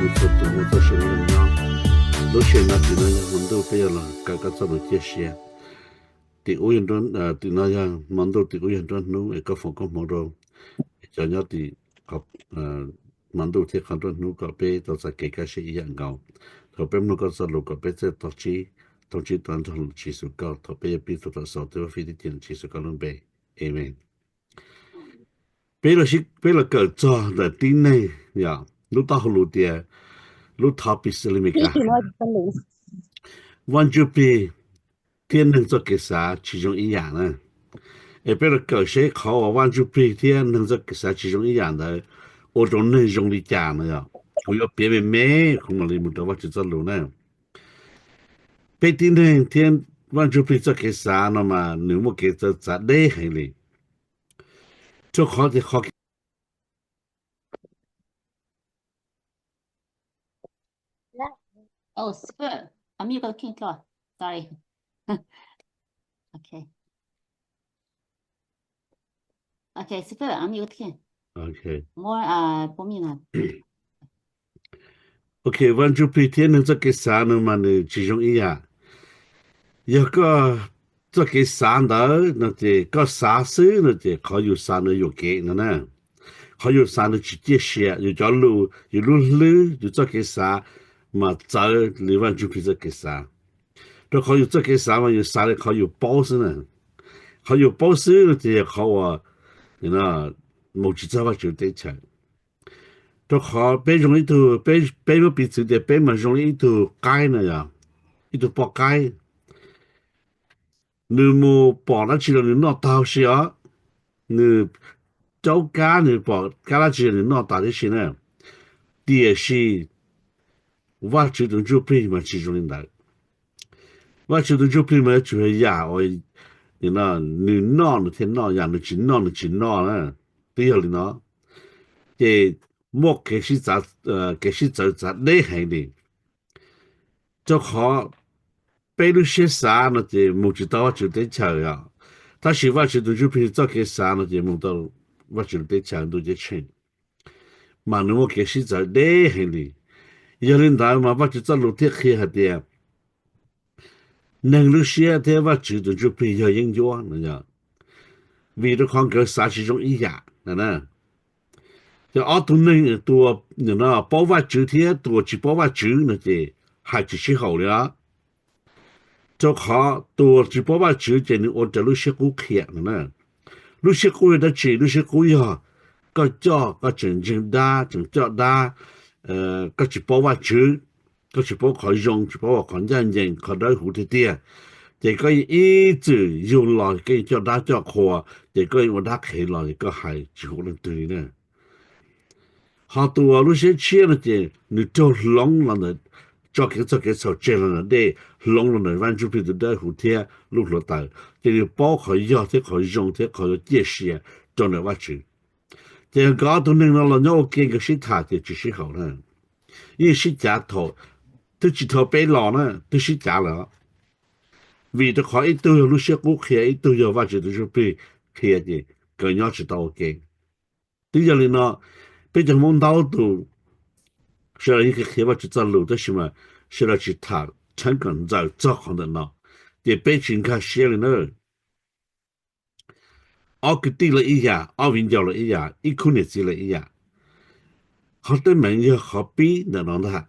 Txhua tus ua txoj sia nyob, lub sij hawm no tim no yog hmo ntuj peb yuav los kawm koj txoj lus ciaj sia. Tim ub yog, tim no yog hmo ntuj, tim ub yog nruab hnub es koj foom koob hmoov rau cov nyob tim hmo ntuj thiab qhov nruab hnub kom peb tau txais kev kaj siab ib yam nkaus. Thov peb mloog koj txoj lus kom peb txawj tau tsib, tau tsib tau nrog Tswv Yexus koj. Thov peb yuav pib txog thaum xaus tej vaj fij tib cia Tswv Yexus koj lub npe. Amees. Peb los, peb los kawm txog ntawm tib neeg, yog lub taub hau lus tias, lub topic li Meskas hais, Vaj Ntsuj Plig thiab neeg txoj kev xav tsis zoo ib yam na. Es peb los kawm seb qhov uas Vaj Ntsuj Plig thiab neeg txoj kev xav tsis zoo ib yam ntawd ua rau neeg zoo li cas no yog. Kuv yuav piav me me, kuv mam li mus rau Vaj Tswv txoj lus na. Peb tib neeg thiab Vaj Ntsuj Plig txoj kev xav no mas nws muaj kev txawv txav deb heev li. Rau qhov tias qhov Ok, Vaj Ntsuj Plig thiab neeg txoj kev xav no mas nws tsis zoo ib yam. Yog koj txoj kev xav ntawd no ces koj xav xwb no ces qhov yus xav ntawd yuam kev no na. Qhov yus xav ntawd tsis ciaj sia, yus cov lus, yus lub hlwb, yus txoj kev xav mas txawv li Vaj Ntsuj Plig txoj kev xav. Rau qhov yus txoj kev xav mas yus xav li qhov yus paub xwb na. Qhov yus paub xwb no ces yog qhov uas mus tsis txog Vaj Tswv teb chaws. Rau qhov peb zoo ib tug, peb muab piv txwv tias peb mas zoo li ib tug qaib no yog, ib tug poj qaib. Nws mus pom dab tsi los nws noj tag huv si os. Nws caub kab, nws pom kab dab tsi los nws noj tas tib si na. Tiam sis Vaj Tswv tus Ntsuj Plig mas tsis zoo li ntawd. Vaj Tswv tus Ntsuj Plig mas yuav tsum yog yam uas nws noj nws thiaj noj, yam nws tsis noj nws tsis noj na. Twb yog li no, ces muaj kev sib txawv, kev sib txawv txav deb heev li. Rau qhov peb lub siab xav no ces mus tsis tau Vaj Tswv teb chaws os, tab sis Vaj Tswv tus Ntsuj Plig txoj kev xav no ces mus tau Vaj Tswv teb chaws ntuj ceeb tsheej. Mas nws muaj kev sib txawv deb heev li. Yog li ntawd mas Vaj Tswv txoj lus thiaj qhia hais tias neeg lub siab thiab Vaj Tswv tus Ntsuj Plig yog yeeb ncuab no yog, vim rau qhov nkawd xav tsis zoo ib yam na. Ces ob tug neeg, tus uas paub Vaj Tswv thiab tus uas tsis paub Vaj Tswv no ces hais tsis sib haum li os. Rau qhov tus uas tsis paub Vaj Tswv ces nws ua raws lub siab qub qhia no na. Lub siab qub yog dab tsi? Lub siab qub yog koj coj, koj tseem ntseeg dab, tseem coj dab, koj tsis paub Vaj Tswv, koj tsis paub qhov zoo, tsis paub qhov ncaj ncees, qhov dawb huv tiag tiag, ces koj yeej ib txwm yug los koj yeej coj dab coj qhua, ces koj yeej ua dab qhev los ces koj hais tsis huv leej twg li na. Ho tus uas lub siab tshiab no ces nws raug hloov los ntawm txoj kev, txoj kev txhaum tseg los ntawm dej, hloov los ntawm Vaj Ntsuj Plig tus dawb huv thiab lub hluav taws, ces nws paub qhov yog thiab qhov zoo thiab qhov yuav ciaj sia rau ntawm Vaj Tswv. Ces nkawd ob tug neeg no los nyob ua ke nkawd sib tham ces tsis sib haum na. Yeej sib cav thaum twb tsis dhau peb los na twb sib cav lawm. Vim rau qhov ib tug yog lub siab qub qhia, ib tug yog Vaj Tswv tus Ntsuj Plig qhia ces nkawd nyob tsis tau ua ke. Twb yog li no, peb cov Hmoob ntau tus sawv daws yeej qhia Vaj Tswv txoj lus tab sis mas sawv daws tsis tham txheeb kom ntxaws txog qhov ntawm no, ces peb tsis nkag siab li na. Ob kwv tij los ib yam, ob viv ncaus los ib yam, ib khub niam txiv los ib yam. Qhov teeb meem yog qhov pib ntawm no ntag.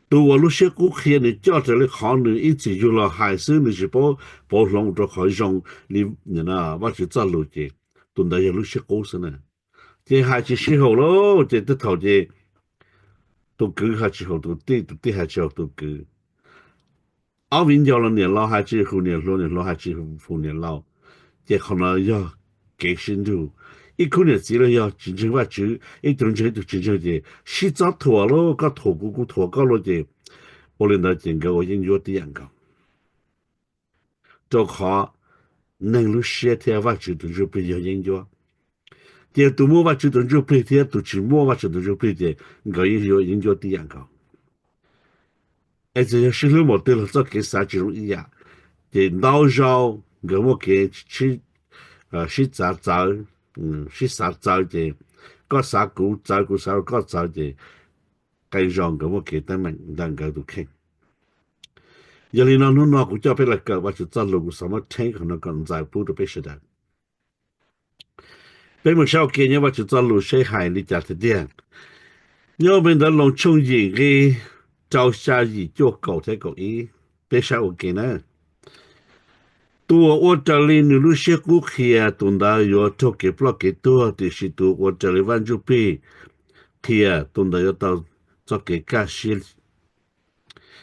Tus uas lub siab qub qhia nws coj raws li qhov nws ib txwm yug los hais xwb, nws tsis paub pauv hloov rau qhov zoo li Vaj Tswv txoj lus ces tus ntawd yog lub siab qub xwb na. Ces hais tsis sib haum lauj, ces tej thaum ces tus kwv hais tsis haum tus tij, tus tij hais tsis haum tus kwv. Ob viv ncaus los niam laus hais tsis haum niam hluas, niam hluas hais tsis haum niam laus, ces qhov no yog kev sib nrug. Ib khub niam txiv los yog tsis ntseeg Vaj Tswv, ib tug ntseeg ib tug tsis ntseeg ces sib txob thuam lauj, koj thuam kuv kuv thuam koj lauj, ces ua li ntawd ces nkawd ua yeeb ncuab tib yam nkaus. Rau qhov neeg lub siab thiab Vaj Tswv tus Ntsuj Plig yog yeeb ncuab. Ces tus muaj Vaj Tswv tus Ntsuj Plig thiab tus tsis muaj Vaj Tswv tus Ntsuj Plig ces nkawd yeej yuav yeeb ncuab tib yam nkaus. Es txawm yog sib hlub npaum twg los txoj kev xav tsis zoo ib yam, ces ntau zaus nkawd muaj kev sib txav txawv, sib xav txawv ces koj xav kuv txawv, kuv xav koj txawv ces qee zaus nkawd muaj kev teeb meem ntawm nkawd tus kheej. Yog li no hnub no kuv coj peb los kawm Vajtswv txoj lus, kuv xav muab rheeb qhov no kom ntxaws pub rau peb sawv daws. Peb mus saib ua ke nyob Vajtswv txoj lus seb hais li cas tiag tiag. Nyob npe ntawv Loos tshooj yim nqi rau xya yim cuaj kaum thiab kaum ib, peb saib ua ke na. Tus uas ua raws li nws lub siab qub qhia, tus ntawd yuav raug kev ploj kev tuag, tiam sis tus uas ua raws li Vaj Ntsuj Plig qhia, tus ntawd yuav tau txoj kev kaj siab,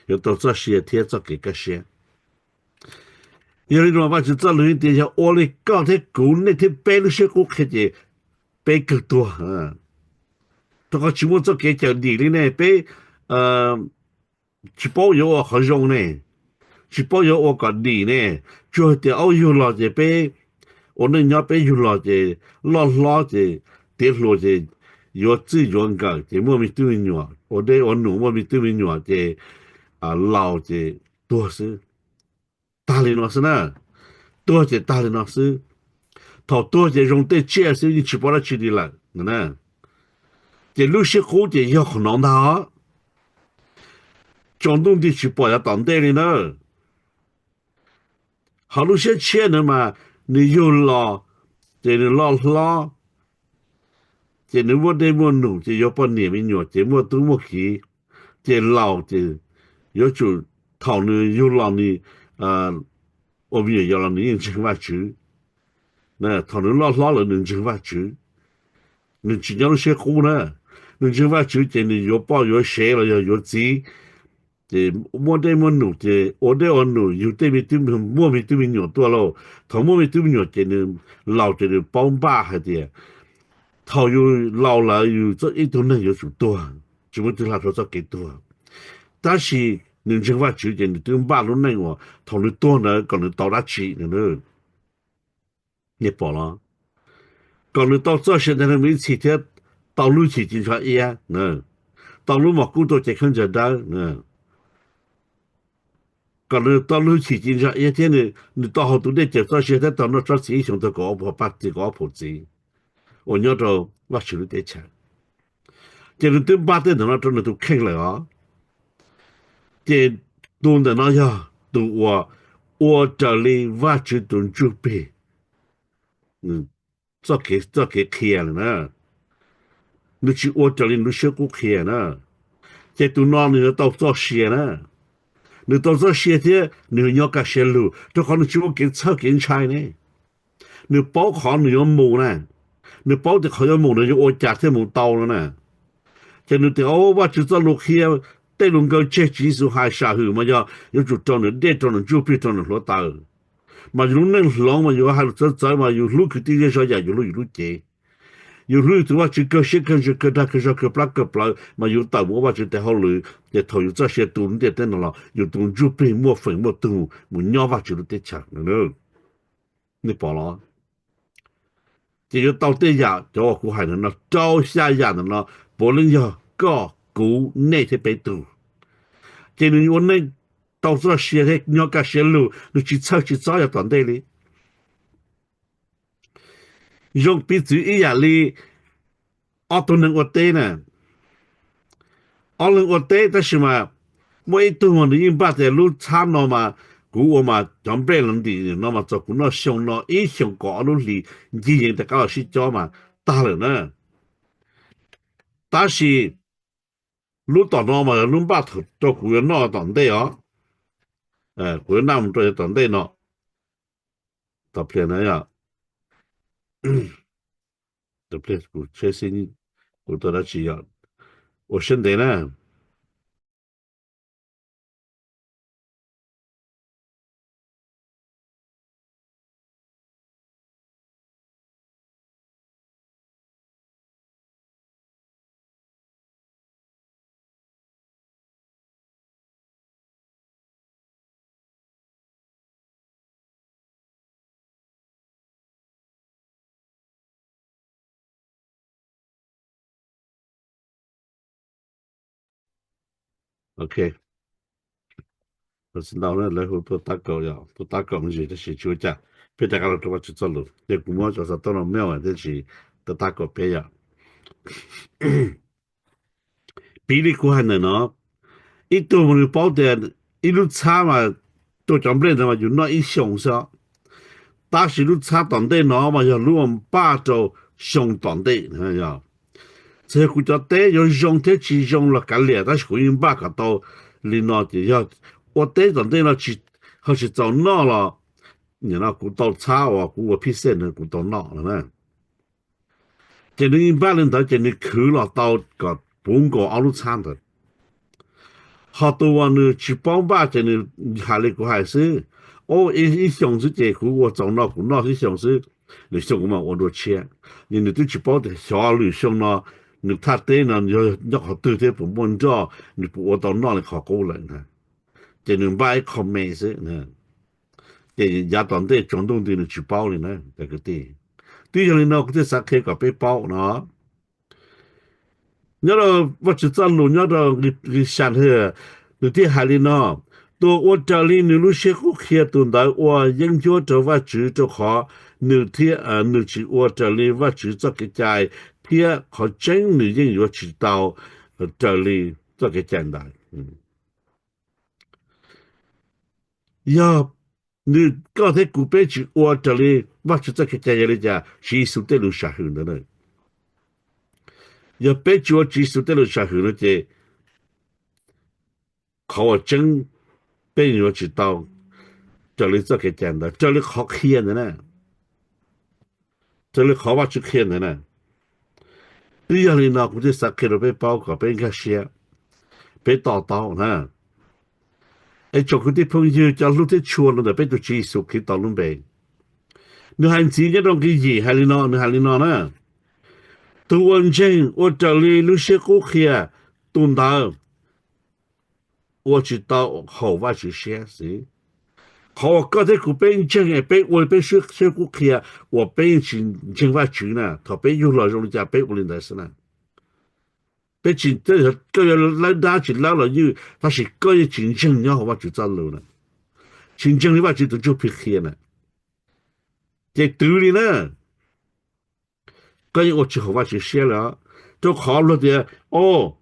yuav tau txoj sia thiab txoj kev kaj siab. Yog li no Vajtswv txoj lus hais tias yog ua li koj thiab kuv, nej thiab peb lub siab qub qhia ces peb kawg tuag. Rau qhov tsis muaj txoj kev cawm dim li ne, peb tsis paub yuav ua qhov zoo ne, tsis paub yuav ua kom dim ne. Tsuas hais tias aub yug los ces peb ua neej nyob, peb yug los ces loj hlob ces tiav hluas ces yuav txij yuav nkawm ces muaj me tub me nyuam, ua dej ua num muaj me tub me nyuam ces laus ces tuag xwb. Tag li no xwb na, tuag ces tag li no xwb. Thaum tuag ces zoo tej tsiaj xwb, yeej tsis paub dab tsi li lawm na. Ces lub siab qub ces yog qhov no ntag. Tsaus ntuj nti tsis pom yav tom ntej li na. Ho lub siab tshiab na mas nws yug los ces nws loj hlob, ces nws muaj dej muaj num ces yuav poj niam me nyuam ces muaj tub muaj kiv, ces laus ces yuav tsum, thaum nws yug los nws ua me nyuam yaus los nws yeej ntseeg Vajtswv. Thaum nws loj hlob lawm nws ntseeg Vajtswv, nws tsis nyob lub siab qub na. Nws ntseeg Vajtswv ces nws yuav poj yuav sev los yog yuav txiv, ces muaj dej muaj num ces ua dej ua num yug tej me tub, muaj me tub me nyuam tuaj lauj. Thaum muaj me tub me nyuam ces nws laus ces nws paub npaj hais tias thaum yus laus lawm yus ib tug neeg yuav tsum tuag, tsis muaj ib tug hla dhau txoj kev tuag. Tab sis nws ntseeg Vajtswv ces nws twb npaj lub neej uas thaum nws tuag ntawd kom nws tau dab tsi na. Nej pom los, kom nws tau txoj sia ntev neeg mus ib txhis thiab tau lub hwj chim ci ntsa iab, tau lub mom kub tuaj cev khaub ncaws dawb, kom nws tau lub hwj chim ci ntsa iab thiab nws tau haus tus dej cawm txoj sia thiab tau noj tsob txiv ib xyoos tag kaum ob phaum paj txiv kaum ob phaum txiv uas nyob rau Vajtswv lub teb chaws. Ces nws twb npaj tej ntawm no rau nws tus kheej lawm os. Ces tus ntawm no yog tus uas ua raws li Vajtswv tus Ntsuj Plig txoj kev qhia lawm na. Nws tsis ua raws li nws lub siab qub qhia na. Ces tus no nws yuav tau txoj sia na. Nws tau txoj sia thiab nws nyob kaj siab lug rau qhov nws tsis muaj kev txhawj kev ntshai ne. Nws paub qhov nws yuav mus na. Nws paub tias qhov yuav mus nws yuav ua cas thiaj mus tau no na. Ces nws tias, Au, Vajtswv txoj lus qhia, tej lus nkawd tseg Tswv Yexus hais sam hwm mas yog yuav tsum rau nws dej, rau nws ntsuj plig, rau nws hluav taws. Mas yus lub neej hloov mas yus hais lus txawv txawv mas yus hlub kwv tij zej zog yam yus hlub yus lub cev. Yus hlub yus tus Vajtswv kawg siab kawg ntsws kawg dag kawg zog kawg plab kawg plawv mas yus tawm mus ua Vajtswv tes hauj lwm, ces thaum yus txoj sia tu ntiaj teb no los yus tus ntsuj plig muaj feem muaj tug mus nyob Vajtswv lub teb chaws. Nej pom los? Ces yuav tau tej yam cov uas kuv hais ntawm no, rau xya yam ntawm no puav leej yog koj, kuv, nej thiab peb tug. Ces nws ua neej tau txoj sia thiab nyob kaj siab lug, nws tsis txhawj tsis txob yav tom ntej li. Zoo piv txwv ib yam li ob tug neeg ua teb na. Ob leeg ua teb tab sis mas muaj ib tug mas nws yeej npaj tias lub txhab no mas kuv ua mas cov nplej los ntim no mas txog kuv noj xyoo no ib xyoos kaum ob lub hlis ncig yees rov qab los sib cob mas tag lawm na. Tab sis lub tom no mas yog lub npaj rau kuv yuav noj tom ntej os. Kuv yuav noj mus rau yav tom ntej no. Tom pliag na yom. Tom pliag kuv tsheb xib, kuv tau dab tsi yom. Ua siab ntev na. Ok. Lawv hu tuaj tab kaum yom, tuaj tab kaum me ntsis tab sis tsis ua cas, peb rov qab los rau Vajtswv txoj lus ces kuv muab cov xov tooj no mail thiab tsis, tuaj tab kaum peb yom. Piv li kuv hais ntawm no, ib tug mas nws paub tias ib lub txhab mas rau cov nplej ntawd mas yus noj ib xyoos xwb, tab sis lub txhab tom ntej no mas yog lub npaj rau xyoo tom ntej. Txawm yog kuv cov teb yuav zoo thiab tsis zoo los kav liam, tab sis kuv yeej npaj kom tau li no ces yog ua teb tom ntej no ho tsis txaus noj los nim no kuv tau txhab uas kuv ua phij xej ntawd kuv tau noj no na. Ces nws yeej npaj li ntawd ces nws khwv los tau kom puv nkaus ob lub txhab ntawd. Ho tus uas nws tsis paub npaj ces nws hais li kuv hais xwb, o, ib xyoos xwb ces kuv ua txaus no kuv noj ib xyoos xwb, lwm xyoo kuv mam ua dua tshiab. Nws twb tsis paub tias xyov lwm xyoo no nws thaj teb no yog nyob qhov twg thiab puas muaj nroj, nws puas ua tau noj li qhov qub lawm na. Ces nws npaj ib qho me xwb. Ces yav tom ntej tsaus ntuj nti nws tsis paub li na cov kwv tij. Twb yog li no kuv thiaj xav qhia kom peb paub no. Nyob rau Vajtswv txoj lus nyob rau Nqi Xas, nws thiaj hais li no: Tus ua raws li nws lub siab qub qhia, tus ntawd ua yeeb ncuab rau Vajtswv, rau qhov nws thiab nws tsis ua raws li Vajtswv txoj kev cai, thiab qhov tseeb nws yeej yuav tsis tau raws li txoj kev cai ntawd. Yog nws, koj thiab kuv peb tsis ua raws li Vajtswv txoj kev cai, yog li cas Tswv Yexus tej lus sam hwm ntawd na? Yog peb tsis ua Tswv Yexus tej lus sam hwm no ces qhov uas tseeb peb yuav tsis tau raws li txoj kev cai ntawd, raws li qhov qhia ntawd na, raws li qhov Vajtswv qhia ntawd na. Twb yog li no kuv thiaj xav qhia rau peb paub kom peb nkag siab, peb to taub na. Es tsoom kwv tij phooj ywg, cov hlub thiab tshua los ntawm peb tus Tswv Yexus Khetos lub npe, nws hais ntxiv nyob rau nqi yim hais li no, nws hais li no na: Tus uas ntseeg ua raws li lub siab qub qhia, tus ntawd ua tsis tau haum Vajtswv siab xwb. Qhov uas koj thiab kuv peb ntseeg es peb ua li peb siab qub qhia uas peb yeej tsis ntseeg Vajtswv na, thaum peb yug los zoo li cas peb ua li ntawd xwb na. Peb tsis, koj yuav lawb dab tsis lawb los ywj, tab sis koj yeej tsis ntseeg nyob hauv Vajtswv txoj lus na, tsis ntseeg li Vajtswv tus Ntsuj Plig qhia na, ces twv li na, koj yeej ua tsis haum Vajtswv siab li os. Rau qhov luag tias, o,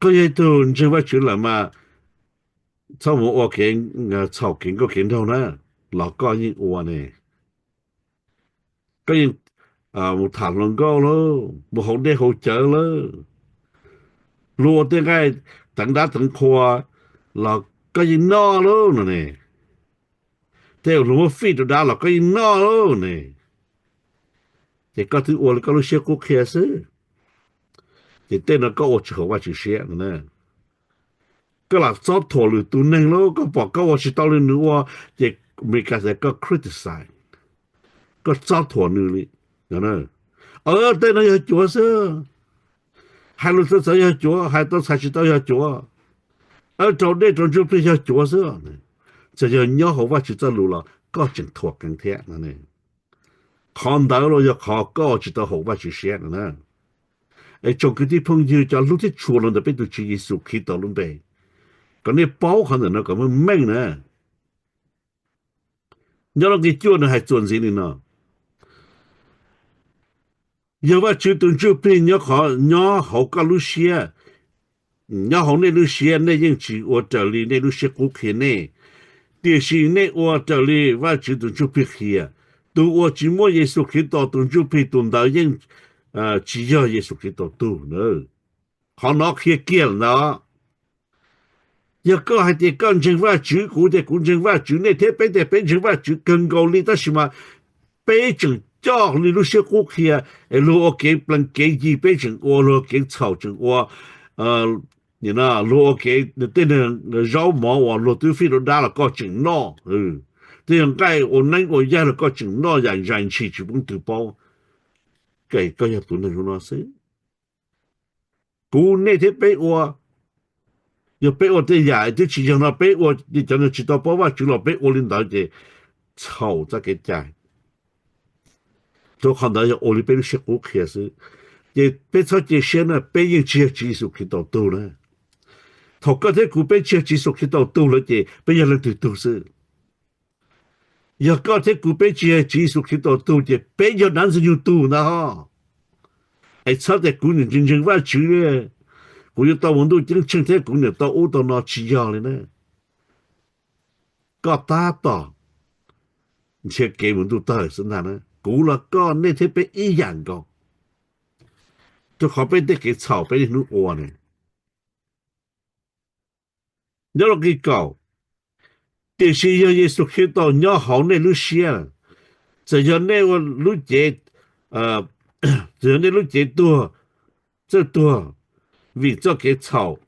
koj yog ib tug ntseeg Vajtswv lawm mas txhob mus ua kev txhaum kev nkauj kev nraug na, los koj yeej ua ne. Koj yeej mus tham hluas nkauj lauj, mus haus dej haus cawv lauj, luag ua tej nqaij teev dab teev qhua los koj yeej noj lauj no ne. Tej luag muab fij rau dab los koj yeej noj lauj ne. Ces koj twb ua li koj lub siab qub qhia xwb, ces tej no koj ua tsis haum Vajtswv siab no na. Koj lam txob thuam lwm tus neeg lauj, koj pom koj ua tsis tau li nws ua, ces Meskas tias koj criticize, koj txob thuam nws li. Tej no yog cuav xwb, hais lus txawv txawv yog cuav, hais tau txhais tsis tau yog cuav, rau dej rau ntsuj plig yog cuav xwb. Txawm yog nyob hauv Vajtswv txoj lus los koj tseem thuam keev thiab no. Qhov ntawd los yog qhov koj ua tsis tau haum Vajtswv siab no na. Es tsoom kwv tij phooj ywg, cov hlub thiab tshua los ntawm peb tus Tswv Yexus Khetos lub npe, kom nej paub qhov ntawm no kom meej meej na. Nyob rau nqi cuaj nws hais txuas ntxiv li no: Yog Vajtswv tus Ntsuj Plig nyob hauv koj lub siab, nyob hauv nej lub siab, nej yeej tsis ua raws li nej lub siab qub qhia nej. Tiam sis nej ua raws li Vajtswv tus Ntsuj Plig qhia. Tus uas tsis muaj Yexus Khetos tus Ntsuj Plig, tus ntawd yeej tsis yog Yexus Khetos tug na. Qhov no qhia kiag lawm ntag. Yog koj hais tias koj ntseeg Vajtswv, kuv tias kuv ntseeg Vajtswv, nej thiab peb tias peb ntseeg Vajtswv kawg nkaus li, tab sis mas peb tseem coj li lub siab qub qhia, es luag ua kev plees kev yi peb tseem ua, luag kev txhaum tseem ua, luag ua kev tej neeg zaub mov uas luag twb fij rau dab los koj tseem noj, tej yog nqaij ua neeb ua yaig los koj tseem noj yam zais ntshis tsis pub twg paub. Koj yog tus neeg zoo no xwb. Kuv, nej thiab peb ua, yog peb ua tej yam twb tsis yog no peb ua, cov neeg tsis tau paub Vajtswv los peb ua li ntawd ces txhaum txoj kev cai. Rau qhov ntawd yog ua li peb lub siab qub qhia xwb. Ces peb txhob cia siab na, peb yeej tsis yog Tswv Yexus Khetos tug na. Thaum koj thiab kuv peb tsis yog Tswv Yexus Khetos tug lawm ces peb yog leej twg tug xwb? Yog koj thiab kuv peb tsis yog Tswv Yexus Khetos tug ces peb yog dab Ntxwg Nyoog tug ntag ho. Es txhob tias kuv ntseeg Vajtswv li, kuv yuav tau mus ntuj ceeb tsheej thiab kuv niam tau ub tau no, tsis yog li na. Koj tab tom nrhiav kev mus ntuj tawg xwb ntag na. Kuv los koj, nej thiab peb ib yam nkaus, rau qhov peb tej kev txhaum peb niaj hnub ua ne. Nyob rau nqi kaum, tiam sis yog Yexus Khetos nyob hauv nej lub siab, txawm yog nej ua lub cev, txawm yog nej lub cev tuag, txawj tuag vim txoj kev txhaum,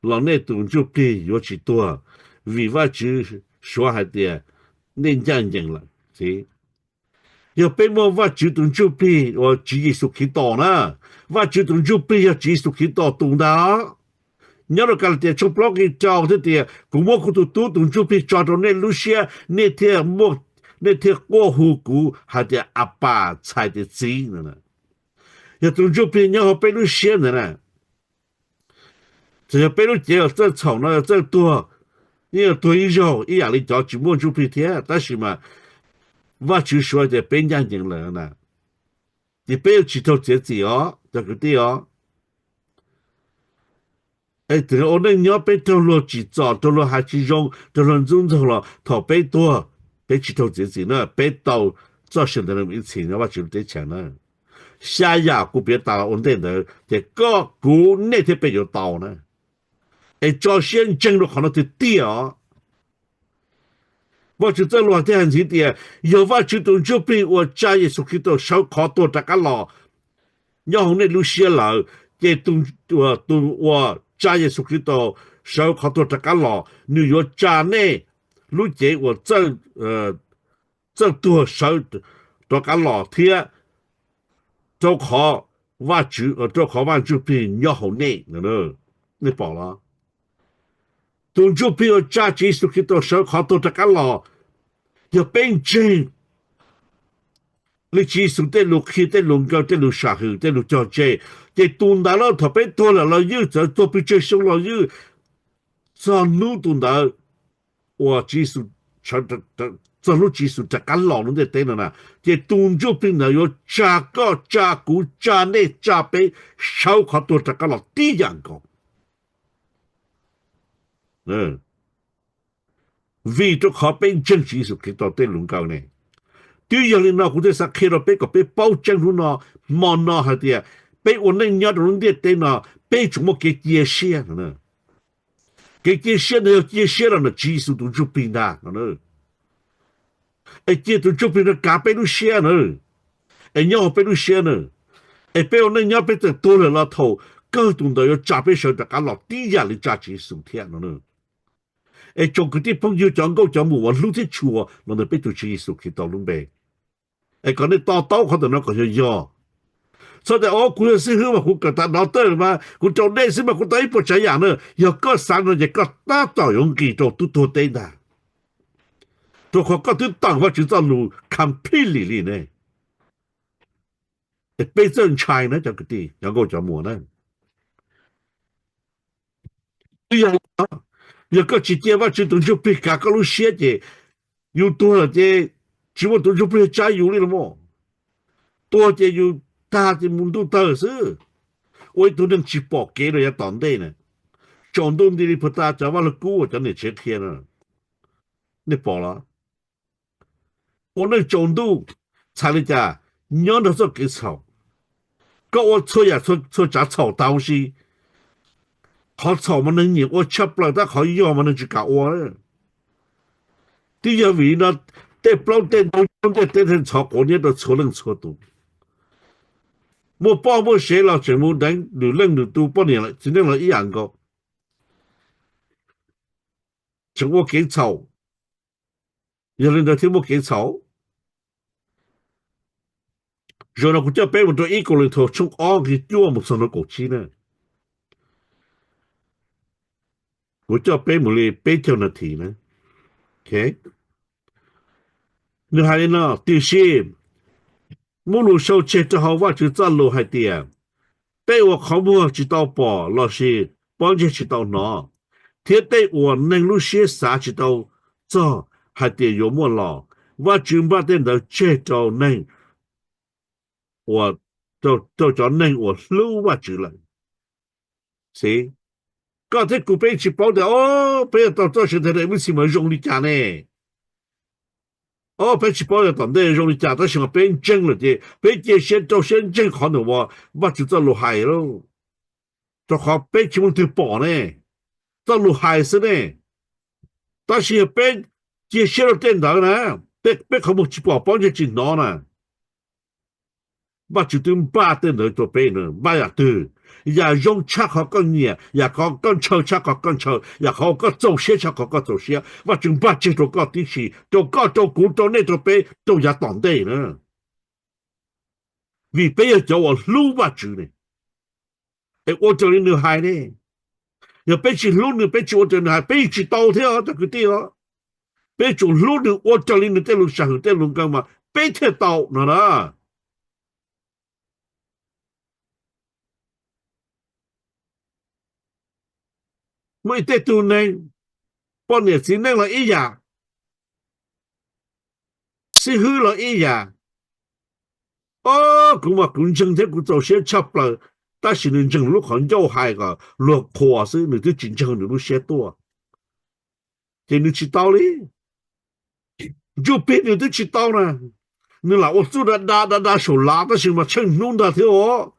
los nej tus ntsuj plig yuav tsis tuag, vim Vajtswv suav hais tias nej ncaj ncees lawm. Yog peb muaj Vajtswv tus ntsuj plig uas Tswv Yexus Khetos na, Vajtswv tus ntsuj plig yog Tswv Yexus Khetos tus ntag. Nyob rau Kalatias tshooj plaub nqi rau thiaj tias, kuv muab kuv tus tub tus ntsuj plig tso rau nej lub siab, nej thiaj muaj, nej thiaj quaj hu kuv hais tias Apas, txhais tias Txiv no. Yog tus ntsuj plig nyob hauv peb lub siab ntawd na. Txawm yog peb lub cev txawj txhaum no, txawj tuag, yeej yuav tuag ib zaug ib yam li cov tsis muaj ntsuj plig thiab, tab sis mas Vajtswv suav tias peb ncaj ncees lawm na, ces peb yuav tsis raug txiav txim os cov kwv tij os. Es ua neej nyob peb raug luag tsim txom, raug luag hais tsis zoo, raug luag ntxub ntxaug los thaum peb tuag, peb tsis raug txiav txim na, peb tau txoj sia ntawd ib txhis nyob Vajtswv lub teb chaws na. Xya yam kuv piav tas los ua ntej ntawd ces koj, kuv, nej thiab peb yuav tau na. Es tso siab ntseeg rau qhov no tiag tiag os. Vajtswv txoj lus thiaj hais ntxiv tias, yog Vajtswv tus ntsuj plig uas tsa Yexus Khetos sawv qhov tuag rov qab los nyob hauv nej lub siab lawm, ces tus uas tsa Yexus Khetos sawv qhov tuag rov qab los, nws yuav tsa nej lub cev uas txawj tuag sawv rov qab los thiab, rau qhov Vajtswv, rau qhov Vaj Ntsuj Plig nyob hauv nej. Nej pom los? Tus Ntsuj Plig uas tsa Tswv Yexus Khetos sawv qhov tuag rov qab los, yog peb ntseeg li Tswv Yexus tej lus qhia, tej lus nkaw, tej lus sam hwm, tej lus cog tseg, ces tus ntawd los thaum peb tuag lawm los ywj, txawm tuag pes tsawg xyoo los ywj, txog hnub tus ntawd uas Tswv Yexus, txog hnub Tswv Yexus rov qab los lub ntiaj teb no na, ces tus Ntsuj Plig ntawd yuav tsa koj, tsa kuv, tsa nej, tsa peb sawv qhov tuag rov qab los tib yam nkaus. Vim rau qhov peb ntseeg Tswv Yexus Khetos tej lus nkaw ne. Twb yog li no kuv thiaj xav qhia rau peb kom peb paub tseeb hnub no, hmo no hais tias peb ua neej nyob rau lub ntiaj teb no, peb tsuas muaj kev cia siab no. Kev cia siab ntawd yog cia siab rau ntawm Tswv Yexus tus Ntsuj Plig ntag no. Es cia tus Ntsuj Plig no kav peb lub siab na, es nyob hauv peb lub siab na. Es peb ua neej nyob peb txawm tuag lawm los thaum kawg tus ntawd yuav tsa peb sawv rov qab los tib yam li tsa Tswv Yexus thiab no. Es tsoom kwv tij phooj ywg cov nkauj cov muam uas hlub thiab tshua los ntawm peb tus Tswv Yexus Khetos lub npe, es kom nej to taub qhov ntawm no kom yog yog. Txhob tias, o, kuv yog xib hwb mas kuv kawm tas doctor mas kuv rau dej xwb mas kuv tau ib puas tsav yam na. Yog koj xav no ces koj tab tom yuav nqis rau tub tuag teb ntag, rau qhov koj twb tawm Vajtswv txoj lus completely li ne. Es peb txawj ntshai na cov kwv tij, cov nkauj cov muam na. Twb yog, yog koj tsis cia Vajtswv tus Ntsuj Plig kav koj lub siab ces yus tuag lawm ces tsis muaj tus Ntsuj Plig tsa yus li los mas. Tuag ces yus tag ces mus ntuj tawg xwb, ua ib tug neeg tsis pom kev rau yav tom ntej na. Tsaus ntuj nti li puag ta cov vaj lug kub uas cov niam tsev qhia no. Nej pom los? Ua neej tsaus ntuj, txhais li cas? Nyob nrog txoj kev txhaum. Koj ua txhua yam txhua tsav txhaum tau si. Qhov txhaum mas neeg nyiam ua tshaj plaws tab qhov yog mas neeg tsis kam ua. Twb yog vim li no tej plaub tej ntug nyob ntiaj teb thiaj ntxhov quav niab rau txhua leej txhua tus. Muaj poj muaj sev los tseem mus deev lwm leej lwm tus poj niam txiv neej los ib yam nkaus. Tseem ua kev txhaum, yog li ntawd thiaj muaj kev txhaum. Zaum no kuv coj peb mus rau ib Kauleethaus tshooj ob nqe cuaj mus txog nov kaum tsib na. Kuv coj peb mus li peb caug nas this na. Nws hais li no, tiam sis muaj lus sau tseg rau hauv Vajtswv txoj lus hais tias, tej uas qhov muag tsis tau pom lossis pob ntseg tsis tau hnov, thiab tej uas neeg lub siab xav tsis tau txog hais tias yuav muaj los, Vajtswv npaj tej ntawd tseg rau neeg uas, rau cov neeg uas hlub Vajtswv lawm. Xij, koj thiab kuv peb tsis paub tias, o, peb yuav tau txoj sia ntawd lawm ib pliag mas zoo li cas ne. O, peb tsis paub tias tom ntej zoo li cas, tab sis mas peb ntseeg lawm ces peb cia siab rau siab ntseeg qhov ntawd uas Vajtswv txoj lus hais lauj. Rau qhov peb tsis muaj leej twg pom ne, txoj lus hais xwb ne. Tab sis yog peb cia siab rau tej ntawd na, peb qhov muag tsis pom pob ntseg tsis hnov na, Vajtswv twb npaj tej ntawd rau peb na. Npaj yam twg? Yam zoo tshaj qhov koj nyiam, yam qhov koj ntshaw tshaj qhov koj ntshaw, yam qhov koj txaus siab tshaj qhov koj txaus siab, Vajtswv npaj tseg rau koj tib si, rau koj, rau kuv, rau nej, rau peb, rau yav tom ntej na. Vim peb yog cov uas hlub Vajtswv ne, es ua raws li nws hais ne. Yog peb tsis hlub nws, peb tsis ua raws nws hais, peb yeej tsis tau thiab os cov kwv tij os. Peb yuav tsum hlub nws, ua raws li nws tej lus sam hwm tej lus nkaug mas peb thiaj tau no na. Muaj ib tej tug neeg, poj niam txiv neej los ib yam, xib hwb los ib yam. O, kuv mas kuv ntseeg thiab kuv txaus siab tshaj plaws, tab sis nws ntseeg lub qhov ncauj hais kom luag qhuas xwb, nws twb tsis ntseeg nws lub siab tuaj, ces nws tsis tau li. Ntsuj plig nws twb tsis tau na, nws lam ua txuj da da da da saum lav tab sis mas tsheej hnub ntag thiab os.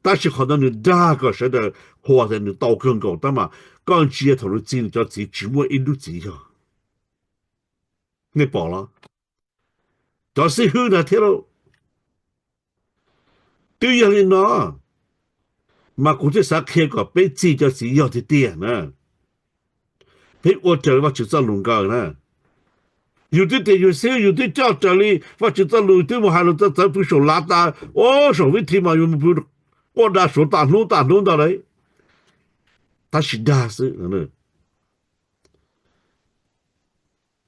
Tab sis qhov ntawd nws dag kom sawv daws qhuas tias nws tau kawg nkaus, tab mas koj ntsia thaum nws txi nws cov txiv tsis muaj ib lub txiv yog. Nej pom los? Cov xib hwb ntawd thiab lauj. Twb yog li no mas kuv thiaj xav qhia kom peb txi cov txiv yog tiag tiag na, peb ua raws li Vajtswv txoj lus nkaws na. Yus twb tias yus xib hwb, yus twb coj raws li Vajtswv txoj lus, twb mus hais lus txawv txawv pw saum lav tas, o, saum vib thi mas yus mus pw quaj da suav tas hnub tas hnub ntag lauj. Tab sis dag xwb.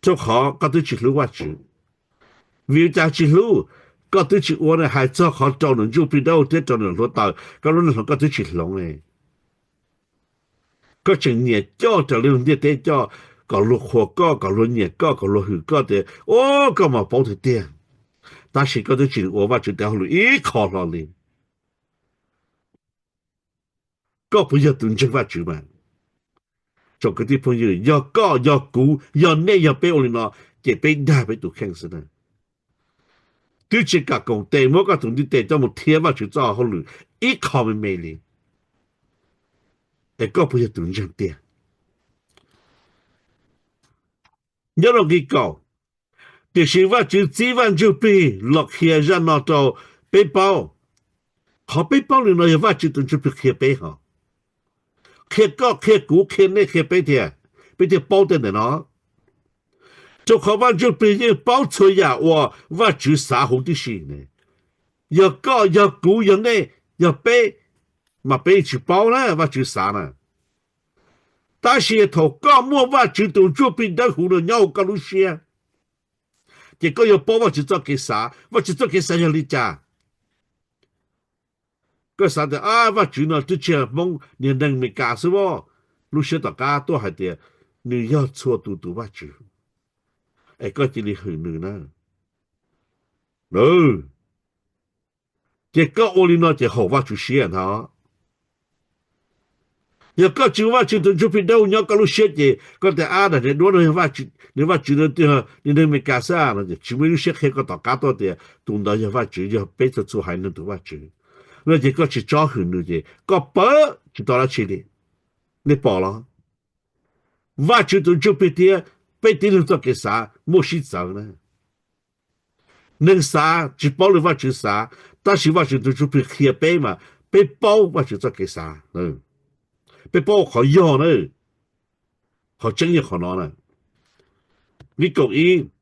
Rau qhov koj twb tsis hlub Vajtswv. Vim li cas tsis hlub? Koj twb tsis ua ne, hais txog qhov rau nws ntsuj plig dawb thiab rau nws hluav taws, koj lub neej hluas koj twb tsis hloov ne. Koj tseem nyiam coj raws li luag ntiaj teb coj, kom luag qhuas koj, kom luag nyiam koj, kom luag hwm koj tias, o, koj mas paub tiag tiag. Tab sis koj twb tsis ua Vajtswv tes hauj lwm ib qho hlo li. Koj puas yog tus ntseeg Vajtswv mas? Tsoom kwv tij phooj ywg, yog koj, yog kuv, yog nej, yog peb ua li no, ces peb dag peb tus kheej xwb na. Twb tsis kam koom tes muab koj tus ntiv tes coj mus thiab Vajtswv txoj hauj lwm ib qho me me li, es koj puas yog tus ntseeg tiag? Nyob rau nqi kaum, tiam sis Vajtswv txib Vaj Ntsuj Plig los qhia zaj no rau peb paub. Qhov peb paub li no yog Vajtswv tus Ntsuj Plig qhia peb hos. Qhia koj, qhia kuv, qhia nej, qhia peb thiab, peb thiaj paub tej ntawm no. Rau qhov Vaj Ntsuj Plig yeej paub txhua yam uas Vajtswv xav huv tib si. Yog koj, yog kuv, yog nej, yog peb, mas peb yeej tsis paub na Vajtswv xav na. Tab sis thaum koj muaj Vajtswv tus Ntsuj Plig dawb huv no nyob hauv koj lub siab, ces koj yuav paub Vajtswv txoj kev xav. Vajtswv txoj kev xav yog li cas? Koj xav tias, a, Vajtswv no twb tsis yog Hmoob, niag neeg Amelikas xwb as. Lub siab tom qab tuaj hais tias nws yog txhua tus tus Vajtswv, es koj cia li hwm nws na. Ces koj ua li no ces haum Vajtswv siab ntag. Yog koj tsis muaj Vajtswv tus Ntsuj Plig dawb huv nyob koj lub siab ces koj tias, a, daim niag duab no yog Vajtswv, niag Vajtswv no twb yog niag neeg Amelikas xwb no, tsis muaj ib lub siab qhia koj tom qab tuaj tias tus ntawd yog Vajtswv, yog peb txhua txhua haiv neeg tus Vajtswv. No ces koj tsis txhob hwm nws ces koj pab tsis tau dab tsi li. Nej pom los? Vajtswv tus Ntsuj Plig thiab peb tib neeg txoj kev xav muaj sib txawv na. Neeg xav tsis paub li Vajtswv xav, tab sis Vajtswv tus Ntsuj Plig qhia peb mas peb paub Vajtswv txoj kev xav. Peb paub qhov yog na, qhov tseeb yog qhov no na. Nqi kaum ib,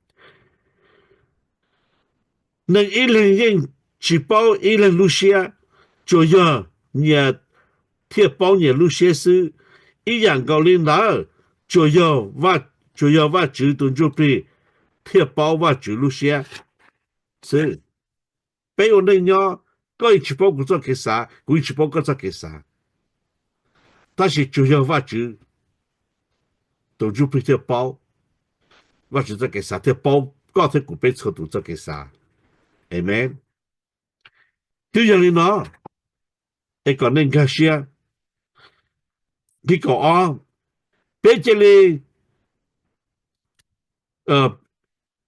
neeg ib leeg yeej tsis paub ib leeg lub siab, tsuas yog nyias thiaj paub nyias lub siab xwb. Ib yam nkaus li ntawd, tsuas yog, tsuas yog Vajtswv tus Ntsuj Plig thiaj paub Vajtswv lub siab xwb. Peb ua neej nyob, koj yeej tsis paub kuv txoj kev xav, kuv yeej tsis paub koj txoj kev xav. Tab sis tsuas yog Vajtswv tus Ntsuj Plig thiaj paub, Vajtswv txoj kev xav thiaj paub koj thiab kuv peb txhua tus txoj kev xav. Amees. Twb yog li no, es kom nej nkag siab, Nqe kaum ob, peb cia li,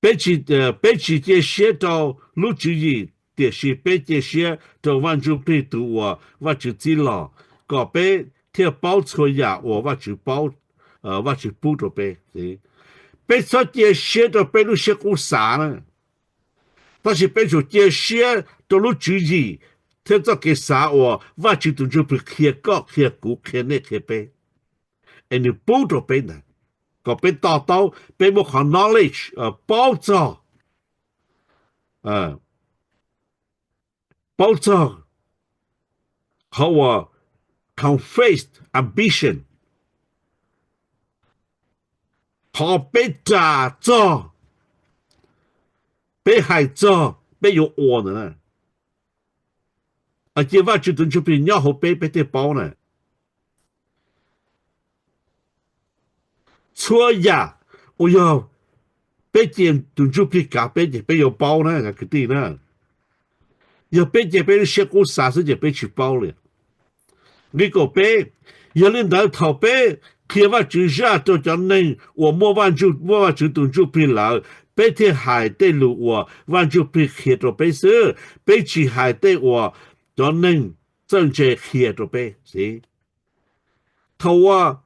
peb tsis, peb tsis cia siab rau lub tswv yim, tiam sis peb cia siab rau Vaj Ntsujplig tus uas Vajtswv txib los, kom peb thiaj paub txhua yam uas Vajtswv paub, Vajtswv pub rau peb. Peb txhob cia siab rau peb lub siab qub xav na, tab sis peb tsum cia siab rau lub tswv yim thiab txoj kev xav uas Vajtswv tus Ntsuj Plig qhia koj, qhia kuv, qhia nej, qhia peb, es nws pub rau peb ntawd, kom peb to taub, peb muaj qhov knowledge, paub txog, paub txog qhov uas confess ambition, qhov peb ras txog, peb hais txog peb yuav ua ntawd na. Cia Vajtswv tus Ntsuj Plig nyob hauv peb, peb thiaj paub na. Txhua yam uas yog peb cia tus Ntsuj Plig kav peb ces peb yuav paub na kwv tij na. Yog peb cia peb lub siab qub xav xwb ces peb tsis paub li. Nqe kaum peb, yog li ntawd thaum peb qhia Vajtswv zaj rau cov neeg uas muaj Vaj Ntsujplig, muaj Vajtswv tus Ntsuj Plig lawm, peb thiaj hais tej lus uas Vaj Ntsujplig qhia rau peb xwb, peb tsis hais tej uas cov neeg txawj ntse qhia rau peb xwb. Thaum uas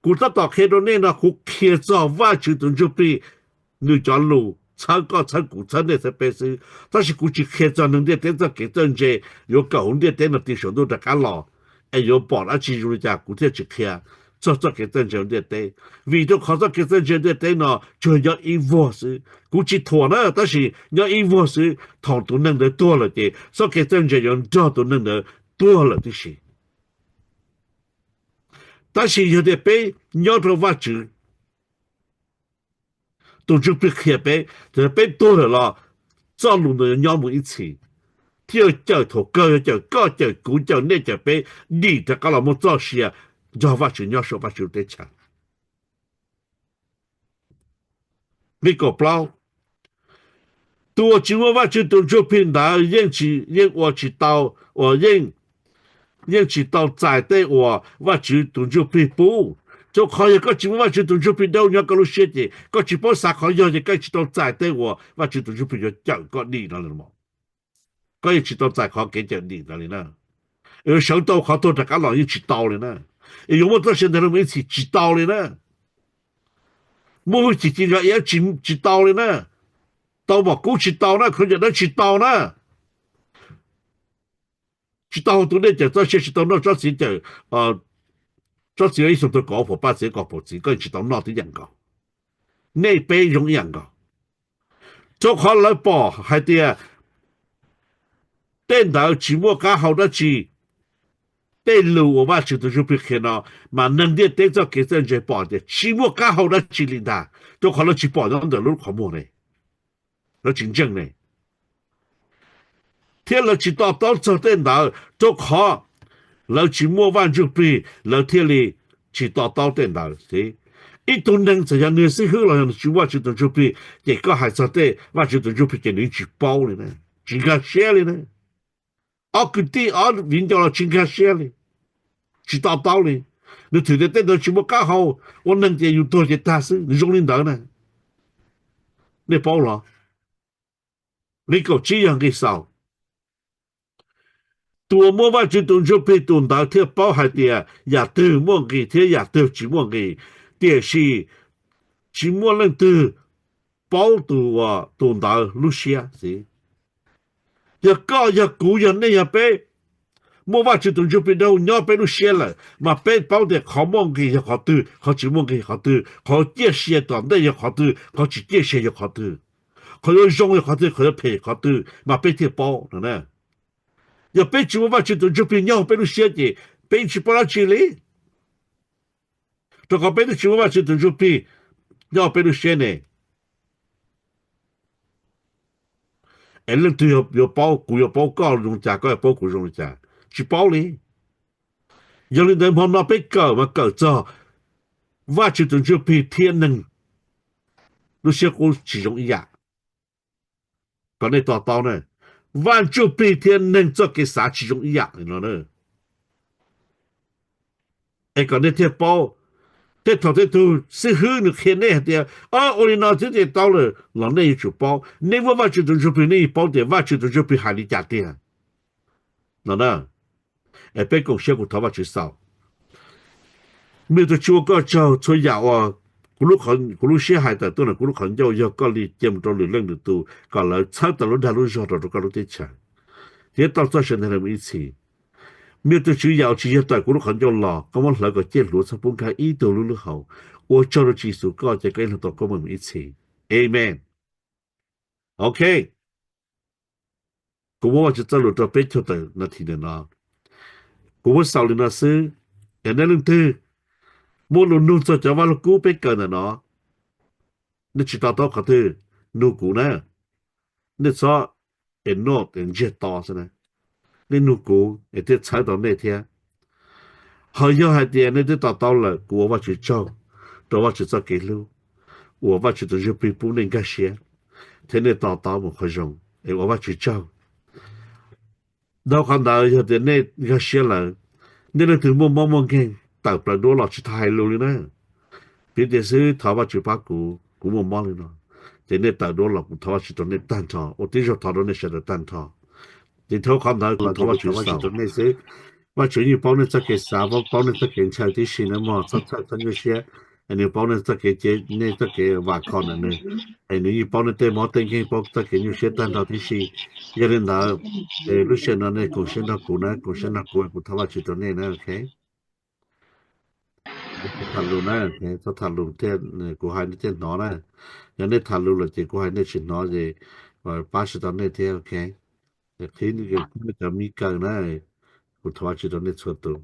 kuv tab tom qhia rau nej no, kuv qhia txog Vajtswv tus Ntsuj Plig nws cov lus txhawb koj, txhawb kuv, txhawb nej, txhawb peb xwb, tab sis kuv tsis qhia txog neeg ntiaj teb txoj kev txawj ntse yuav kawm hauv ntiaj teb no ti saum ntuj rov qab los, es yuav pom dab tsi zoo li cas, kuv thiaj tsis qhia txog txoj kev txawj ntse hauv ntiaj teb. Vim rau qhov txoj kev txawj ntse hauv ntiaj teb no tsuas nyob ib vuag xwb. Kuv tsis thuam na, tab sis nyob ib vuag xwb, thaum tus neeg ntawd tuag lawm ces txoj kev txawj ntse yuav nrog tus neeg ntawd tuag lawm tib si. Tab sis yog tias peb nyob rau Vajtswv tus Ntsuj Plig qhia peb, txawm peb tuag lawm los txoj lus ntawd yuav nyob mus ib txhis, thiaj yuav cawm thaum kawg, yuav cawm koj, cawm kuv, cawm nej, cawm peb dim rov qab los muaj txoj sia nrog Vajtswv nyob saum Vajtswv teb chaws. Nqe kaum plaub, tus uas tsis muaj Vajtswv tus Ntsuj Plig ntawd yeej tsis, yeej ua tsis tau, uas yeej, yeej tsis tau txais tej uas Vajtswv tus Ntsuj Plig pub. Rau qhov yog koj tsis muaj Vajtswv tus Ntsuj Plig dawb nyob koj lub siab ces koj tsis paub xav qhov yog ces koj yeej tsis tau txais tej uas Vajtswv tus Ntsuj Plig yuav cawm koj dim no. Koj yeej tsis tau txais qhov kev cawm dim ntawd li na. Es yuav sawv tau qhov tuag rov qab los yeej tsis tau li na. Es yuav muaj txoj sia ntawd los mus ib txhis tsis tau li na. Muaj hwj chim ci ntso iab tsis, tsis tau li na. Tau mom kub tsis tau na, khaub ncaws dawb tsis tau na. Tsis tau tus dej cawm txoj sia, tsis tau noj tsob txiv cawm, tsob txiv ib xyoo tau kaum phaum paj txiv kaum phaum txiv, koj yeej tsis tau noj tib yam nkaus. Nej peb zoo ib yam nkaus. Rau qhov lawv pom hais tias tej ntawd tsis muaj qab hau dab tsi. Tej lus uas Vajtswv tus Ntsuj Plig qhia no, mas neeg ntiaj teb txoj kev txawj ntse pom tias tsis muaj qab hau dab tsi li ntag, rau qhov lawv tsis pom nyob ntawm lub qhov muag ne, lawv tsis ntseeg ne, thiab lawv tsis to taub txog tej ntawd, rau qhov lawv tsis muaj Vaj Ntsujplig lawv thiaj li tsis to taub tej ntawd. Ib tug neeg txawm yog nws xib hwb los yog nws tsis muaj Vajtswv tus Ntsuj Plig, ces koj hais txog tej Vajtswv tus Ntsuj Plig ces nws yeej tsis paub li na, tsis nkag siab li na. Ob kwv tij ob viv ncaus los tsis nkag siab li, tsis to taub li. Nws twb tias tej ntawd tsis muaj qab hau, ua neeg ces yus tuag ces tag xwb, nws zoo li ntawd na. Nej paub los? Nqe kaum tsib yog nqi xaus. Tus uas muaj Vajtswv tus Ntsuj Plig tus ntawd thiaj paub hais tias yam twg muaj nqis thiab yam twg tsis muaj nqis, tiam sis tsis muaj leej twg paub tus, tus ntawd lub siab xwb. Yog koj yog kuv yog nej yog peb muaj Vajtswv tus Ntsuj Plig dawb nyob peb lub siab lawm, mas peb paub tias qhov muaj nqis yog qhov twg, qhov tsis muaj nqis qhov twg, qhov ciaj sia tom ntej yog qhov twg, qhov tsis ciaj sia yog qhov twg, qhov yuav zoo yog qhov twg, qhov yuav phem qhov twg, mas peb thiaj paub no na. Yog peb tsis muaj Vajtswv tus Ntsuj Plig nyob hauv peb lub siab ces peb tsis paub dab tsi li. Rau qhov peb twb tsis muaj Vajtswv tus Ntsuj Plig nyob hauv peb lub siab ne. Es leej twg yuav paub, kuv yuav paub koj zoo li cas, koj yuav paub kuv zoo li cas? Tsis paub li. Yog li ntawd hmo no peb kawm mas kawm txog Vajtswv tus Ntsuj Plig thiab neeg lub siab qub tsis zoo ib yam. Kom nej to taub na, Vaj Ntsujplig thiab neeg txoj kev xav tsis zoo ib yam li no na. es kom nej thiaj paub. Tej thaum tej tug xib hwb nws qhia nej hais tias, o, ua li no xwb ces tau lawm, los nej yuav tsum paub. Nej muaj Vajtswv tus Ntsuj Plig nej yeej paub tias Vajtswv tus Ntsuj Plig hais li cas tiag no na. Es peb koom siab kuv thov Vajtswv xaus. Nws tus Tswv ua koj tsaug txhua yam uas kuv lub siab hais tawm tuaj ntawm kuv lub qhov ncauj yog koj li cia mus rau lwm leej lwm tus kom lawv txhawb tau lub dag lub zog rau rau koj lub teb chaws thiab tau txoj sia ntawd mus ib txhis. Nws tus Tswv yam uas tsis yog tawm kuv lub qhov ncauj los koj muab hlawv kom ciaj hluav txhob pub nkag ib tug lub lub hauv. Ua tsaug rau Tswv Yexus koj ces koj ib leeg tau koob meej mus ib txhis. Amen. Ok. Kuv muab Vajtswv txoj lus rau peb caug tawm nas this ntawm no. Kuv muab xaus li no xwb. Es nej leej twg muaj lus nug txog cov Vaj Lug Kub peb kawm ntawm no, nej tsis to taub qhov twg, nug kuv na. Nej txhob es noj es ntsiag to xwb na. Nej nug kuv es thiaj txhawb tau nej thiab. Ho yog hais tias nej twb to taub lawm, kuv ua Vajtswv tsaug rau Vajtswv txoj kev hlub uas Vajtswv tus Ntsuj Plig pub nej nkag siab thiab nej to taub mus qhov zoo, es ua Vajtswv tsaug. Dhau qhov ntawd yog tias nej nkag siab lawm, nej leej twg muaj mob muaj nkeeg tawm plaws duab los tsis tau hais lus li na, piv tias xwb thov Vajtswv pab kuv, kuv muaj mob li no, ces nej tawm duab los kuv thov Vajtswv rau nej tag nrho, ua tib zoo thov rau nej sawv daws tag nrho. Ces dhau qhov ntawd kuv thov Vajtswv xaus rau nej xwb. Vajtswv yeej paub nej txoj kev xav, paub nej txoj kev ntshaw tib si na mog, txhob txhawj txhob nyuaj siab. Es nws paub nej txoj kev, nej txoj kev vam khom ntawm nws, es nws yeej paub nej tej mob tej nkeeg, paub txoj kev nyuaj siab tag nrho tib si. Yog li ntawd, es lub sij hawm no nej koom siab nrog kuv na, koom siab nrog kuv, kuv thov Vajtswv rau nej na, ok. Tham lus na, txhob tham lus thiaj, kuv hais nej thiaj hnov na. Yog nej tham lus lawm ces kuv hais nej tsis hnov ces pab tsis tau nej thiab, ok. Qhib cov mib kaw na, kuv thov Vajtswv rau nej txhua tus.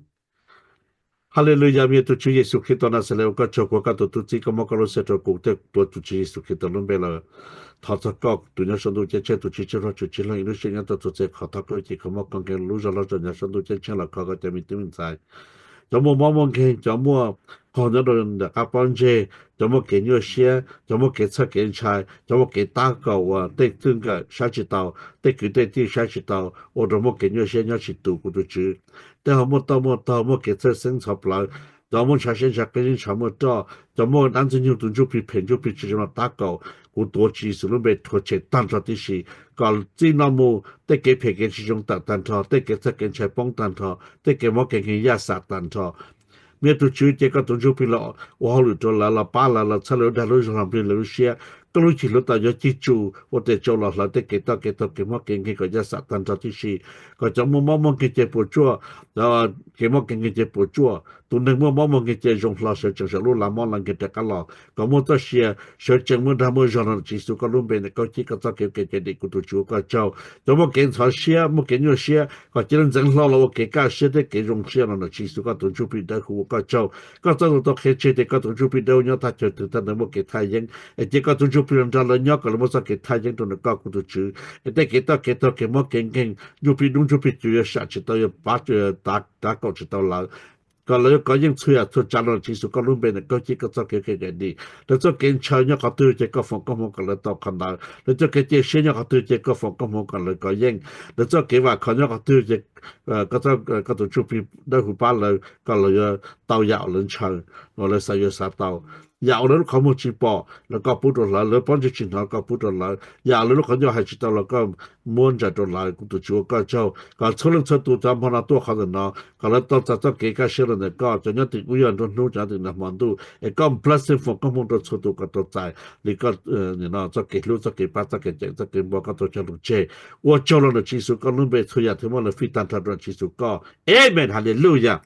Haleluyas, me tus Tswv Yexus Khetos Naxales, ua koj tsaug, kuv koj tus tub txib, koj muab koj lub xeeb rau kuv thiaj tuav tus Tswv Yexus Khetos lub npe los thov txog koj tus nyob saum ntuj ceeb tsheej, tus Tswv tseej hlob, Tswv tsis hlob, ib lub sij hawm nyob rau txhua txhia qhov thov koj ces koj muab koj nkees lub zog loj zog nyob saum ntuj ceeb tsheej los kho koj cov me tub me ntxhais, cov muaj mob muaj nkeeg, cov muaj qaug nyob rau nram qab pob ntseg, cov muaj kev nyuaj siab, cov muaj kev txhawj kev ntshai, cov muaj kev tab kaum uas tej txij nkawm saib tsis taus, tej kwv tej tij saib tsis taus, ua rau muaj kev nyuaj siab nyob tsis tus, kuv tus Tswv. Tej ho muaj toj muaj taug, muaj kev txhawj xeeb ntxhov plawv, cov muaj ntshav siab ntshav qeeb ntshav muaj roj, cov muaj dab ntxwg nyoog tus ntsuj plig phem ntsuj plig tsis zoo los tab kaum, kuv tuav Tswv Yexus lub npe rhuav tshem tag nrho tib si, kom txij no mus tej kev phem kev tsis zoo tawm tag nrho, tej kev txhawj kev ntshai poob tag nrho, tej kev mob kev nkeeg yaj xam tag nrho. Me tus Tswv, cia koj tus ntsuj plig los ua hauj lwm rau lawv, los pab lawv, los txhawb lawv lub dag lub zog, los nplij lawv lub siab. Koj lub cim hlub tau yuav cig tsu ua tes tsau los hlawv tej kev toj kev taug kev mob kev nkeeg kom yaj xam tag nrho tib si, kom cov muaj mob muaj nkeeg ces puas tsuaj, kev mob kev nkeeg ces puas tsuaj, tus neeg muaj mob muaj nkeeg ces zoo hlo, sawv tsees saum lub lav mob lav nkeeg rov qab los, kom muaj txoj sia sawv tsees muaj dag muaj zog no. Tswv Yexus koj lub npe ntawm koj cib koj txoj kev ua ke cawm dim kuv tus Tswv ua koj tsaug. Cov muaj kev ntxhov siab muaj kev nyuaj siab kom cia li ntxeev hlo los ua kev kaj siab thiab kev zoo siab no. Tswv Yexus koj tus ntsuj plig dawb huv ua koj tsaug. Koj txoj lus tau qhia tseg tias koj tus ntsuj plig dawb huv nyob thaj chaw twg thaj ntawd muaj kev thaj yeeb, es cia koj tus ntsuj plig los nrog lawv nyob kom lawv muaj txoj kev thaj yeeb rau ntawm koj kuv tus Tswv. Es tej kev toj kev taug kev mob kev nkeeg, ntsuj plig dub ntsuj plig cus yuav xam tsis tau, yuav pab, tab kaum tsis tau lawv, kom lawv yuav kov yeej txhua yam txhua tsav no. Tswv Yexus koj lub npe ntawm koj cib koj txoj kev ua ke cawm dim. Lawv txoj kev ntshaw nyob qhov twg ces koj foom koob hmoov kom lawv tau qhov ntawd. Lawv txoj kev cia siab nyob qhov twg ces koj foom koob hmoov kom lawv kov yeej. Lawv txoj kev vam khom nyob qhov twg ces koj tus ntsuj plig dawb huv pab lawv kom lawv yuav tau yam uas lawv ntshaw, uas lawv xav yuav xav tau. Yam uas lawv lub qhov muag tsis pom los koj pub rau lawv, lawv pob ntseg tsis hnov koj pub rau lawv, yam uas lawv lub qhov ncauj hais tsis tau los koj muab ntsaws rau lawv. Kuv tus Tswv ua koj tsaug, kom txhua leej txhua tus tau hmo no tuaj qhov ntawm no, kom lawv tau txais txoj kev kaj siab los ntawm koj. Cov nyob tim kub yog nruab hnub, cov nyob tim nag hmo ntuj, es koj blessing foom koob hmoov rau txhua tus kom tau txais li koj txoj kev hlub, txoj kev pab, txoj kev cawm, txoj kev npo koj tau cog lus tseg. Ua tsaug los ntawm Tswv Yexus koj lub npe txhua yam thiaj muaj lawv fij tag nrho rau Tswv Yexus koj. Amen, hallelujah.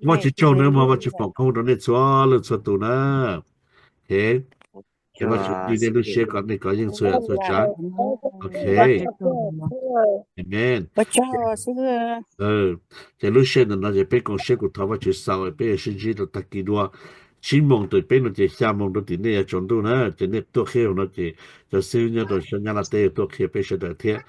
Muaj tsis tsaug na mog, Vajtswv foom koob hmoov rau nej txhua leej txhua tus na. Ces Vajtswv nplij nej lub siab kom nej kov yeej txhua yam txhua tsav. Ok. Amen. Ces lub sij hawm ntawm no ces peb koom siab kuv thov Vajtswv xaus, peb yuav sib ntsib rau tag kis dua tsib moos rau peb no ces xya moos rau tim nej yuav tsaus ntuj na. Ces nej tuaj qhia no ces cov xib hwb nyob rau sab Nyab Laj teb yuav tuaj qhia peb sawv daws thiab.